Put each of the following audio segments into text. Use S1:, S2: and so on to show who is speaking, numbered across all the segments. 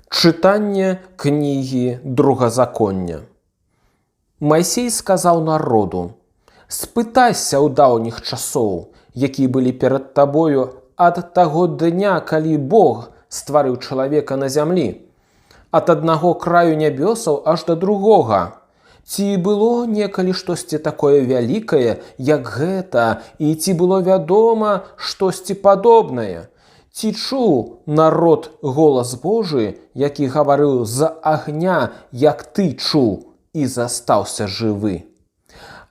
S1: Чытанне кнігі Другазаконня. Майсей сказаў народу: «Спытайся ў даўніх часоў, якія былі перад табою ад таго дня, калі Бог стварыў чалавека на зямлі, ад аднаго краю нябёсаў аж да другога. Ці было некалі штосьці такое вялікае, як гэта, і ці было вядома штосьці падобнае? Ці чуў народ голас Божы, які гаварыў з агня, як ты чуў, і застаўся жывы?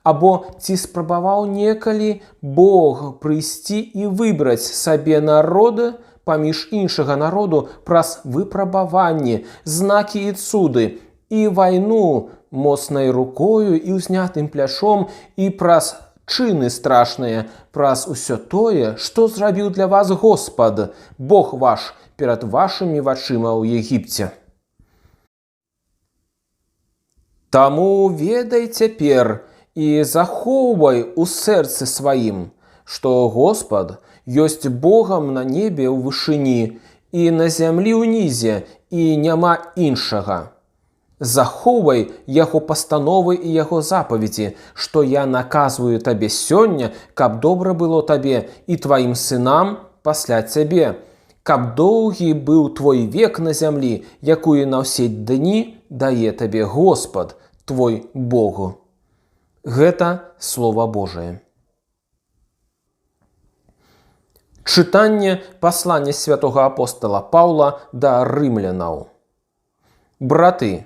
S1: Або ці спрабаваў некалі Бог прыйсці і выбраць сабе народы паміж іншага народу праз выпрабаванні, знакі і цуды, і вайну моцнай рукою і ўзнятым плячом, і праз чыны страшныя, праз усё тое, што зрабіў для вас Госпад, Бог ваш, перад вашымі вачыма ў Егіпце? Таму ведай цяпер і захоўвай у сэрцы сваім, што Госпад ёсць Богам на небе ў вышыні і на зямлі ўнізе, і няма іншага. Захоўвай яго пастановы і яго запаведзі, што я наказваю табе сёння, каб добра было табе і тваім сынам пасля цябе, каб доўгі быў твой век на зямлі, якую на ўсе дні дае табе Госпад, твой Бог». Гэта Слова Божае. Чытанне паслання святога апостала Паўла да рымлянаў. Браты,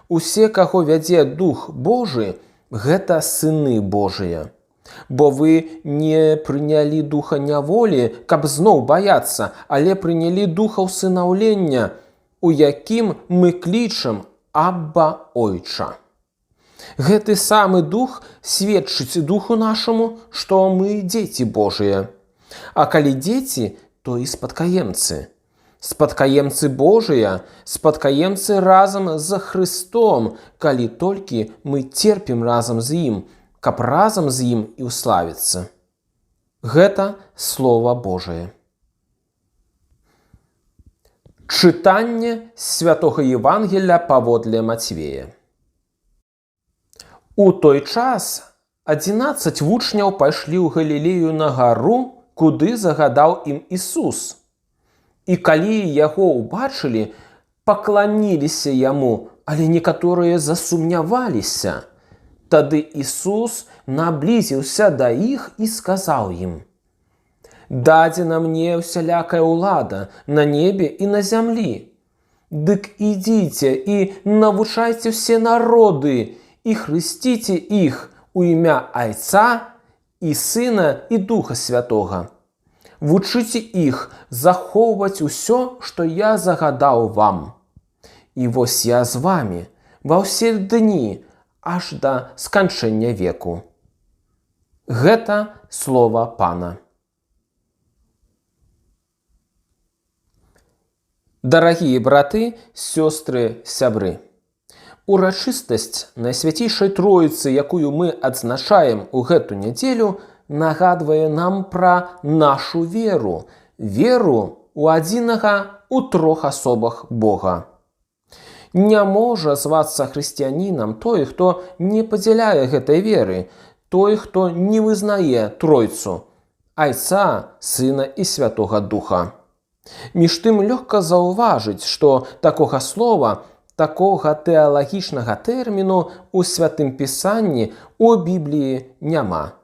S1: усе, каго вядзе Дух Божы, гэта сыны Божыя. Бо вы не прынялі духа няволі, каб зноў баяцца, але прынялі духа ўсынаўлення, у якім мы клічам «Абба, Ойча». Гэты самы дух сведчыць духу нашаму, што мы дзеці Божыя. А калі дзеці, то і спадкаемцы. Спадкаемцы Божыя, спадкаемцы разам з Хрыстом, калі толькі мы церпім разам з ім, каб разам з ім і ўславіцца. Гэта Слова Божае. Чытанне святога Евангелля паводле Мацвея. У той час 11 вучняў пайшлі ў Галілею на гару, куды загадаў ім Ісус. І калі яго ўбачылі, пакланіліся яму, але некаторыя засумняваліся. Тады Ісус наблізіўся да іх і сказаў ім: «Дадзена мне ўсялякая ўлада на небе і на зямлі. Дык ідзіце і навучайце ўсе народы, і хрысціце іх у імя Айца і Сына і Духа Святога. Вучыце іх захоўваць усё, што я загадаў вам. І вось я з вамі ва ўсе дні аж да сканчэння веку». Гэта слова Пана. Дарагія браты, сёстры, сябры, урачыстасць Найсвяцейшай Троіцы, якую мы адзначаем у гэту нядзелю, нагадвае нам пра нашу веру, веру ў адзінага ў трох асобах Бога. Не можа звацца хрысціянінам той, хто не падзяляе гэтай веры, той, хто не вызнае Тройцу, Айца, Сына і Святога Духа. Між тым лёгка заўважыць, што такога слова, такога тэалагічнага тэрміну ў Святым Пісанні, у Бібліі няма.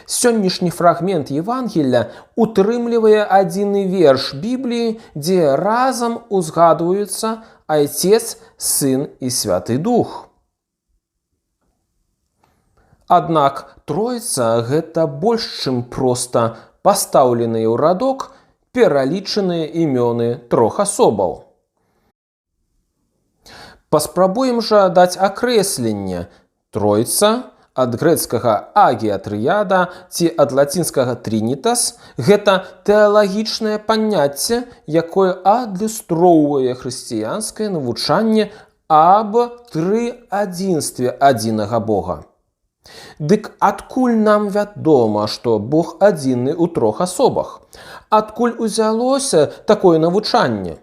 S1: Сённяшні фрагмент Евангелля утрымлівае адзіны верш Бібліі, дзе разам узгадваюцца Айцец, Сын і Святы Дух. Аднак Тройца гэта больш, чым проста пастаўленыя ў радок пералічаныя імёны трох асобаў. Паспрабуем жа даць акрэсленне. Тройца ад грэцкага агіатрыяда ці ад лацінскага тринітас гэта тэалагічнае паняцце, якое адлюстроўвае хрысціянскае навучанне аб трыадзінстве адзінага Бога. Дык адкуль нам вядома, што Бог адзіны ў трох асобах? Адкуль узялося такое навучанне?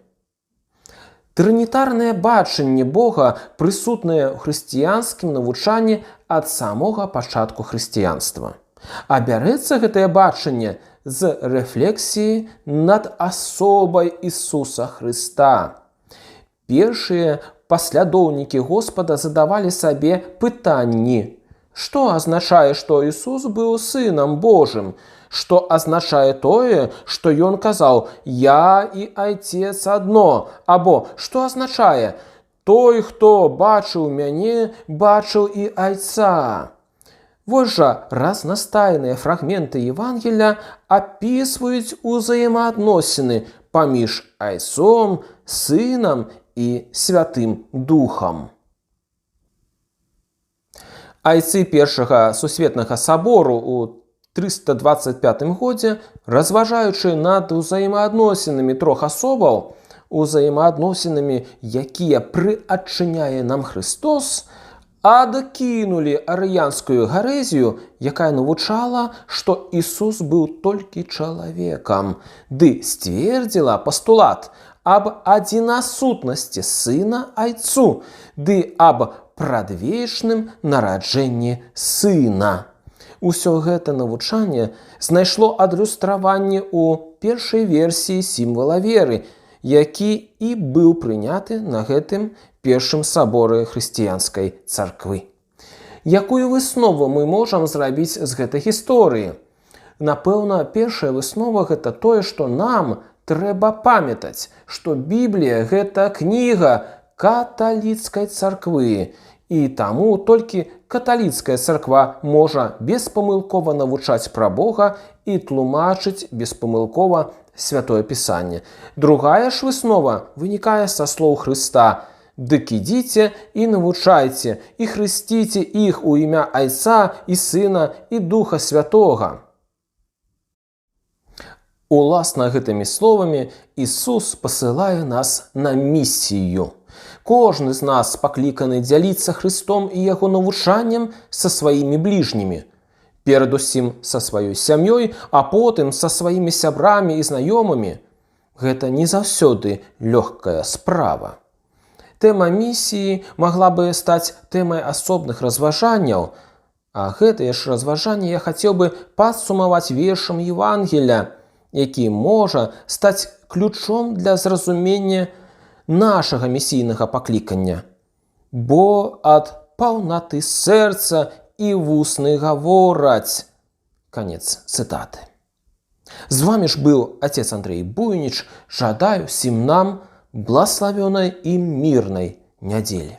S1: Трынітарнае бачанне Бога прысутнае ў хрысціянскім навучанні ад самога пачатку хрысціянства. А бярэцца гэтае бачанне з рэфлексіі над асобай Ісуса Хрыста. Першыя паслядоўнікі Госпада задавалі сабе пытанні: што азначае, што Ісус быў сынам Божым? Што азначае тое, што ён казаў: «Я і Айцец адно», або што азначае: «Той, хто бачыў мяне, бачыў і Айца»? Вось жа разнастайныя фрагменты Евангелля апісваюць узаемаадносіны паміж Айцом, Сынам і Святым Духам. Айцы першага сусветнага сабору ў 325 годзе, разважаючы над узаемаадносінамі трох асобаў, узаемаадносінамі, якія прыадчыняе нам Хрыстос, адкінулі арыянскую гарэзію, якая навучала, што Ісус быў толькі чалавекам, ды сцвердзіла пастулат аб адзінасутнасці Сына Айцу, ды аб прадвечным нараджэнні Сына. Усё гэта навучанне знайшло адлюстраванне ў першай версіі сімвала веры, які і быў прыняты на гэтым першым саборы хрысціянскай царквы. Якую выснову мы можам зрабіць з гэтай гісторыі? Напэўна, першая выснова — гэта тое, што нам трэба памятаць, што Біблія — гэта кніга каталіцкай царквы, і таму толькі каталіцкая царква можа беспамылкова навучаць пра Бога і тлумачыць беспамылкова Святое Пісанне. Другая ж выснова вынікае са слоў Хрыста: «Дык ідзіце і навучайце, і хрысціце іх у імя Айца і Сына і Духа Святога». Уласна, гэтымі словамі Ісус пасылае нас на місію. Кожны з нас пакліканы дзяліцца Хрыстом і яго навучаннем са сваімі бліжнімі. Перадусім са сваёй сям'ёй, а потым са сваімі сябрамі і знаёмымі. Гэта не заўсёды лёгкая справа. Тэма місіі магла бы стаць тэмай асобных разважанняў, а гэтыя ж разважанні я хацеў бы падсумаваць вершам Евангеля, які можа стаць ключом для зразумення нашага місійнага паклікання. Бо ад паўнаты сэрца і вусны гавораць. Канец цытаты. З вамі ж быў отец Андрей Буйніч. Жадаю всім нам благаславёнай і мірнай нядзелі.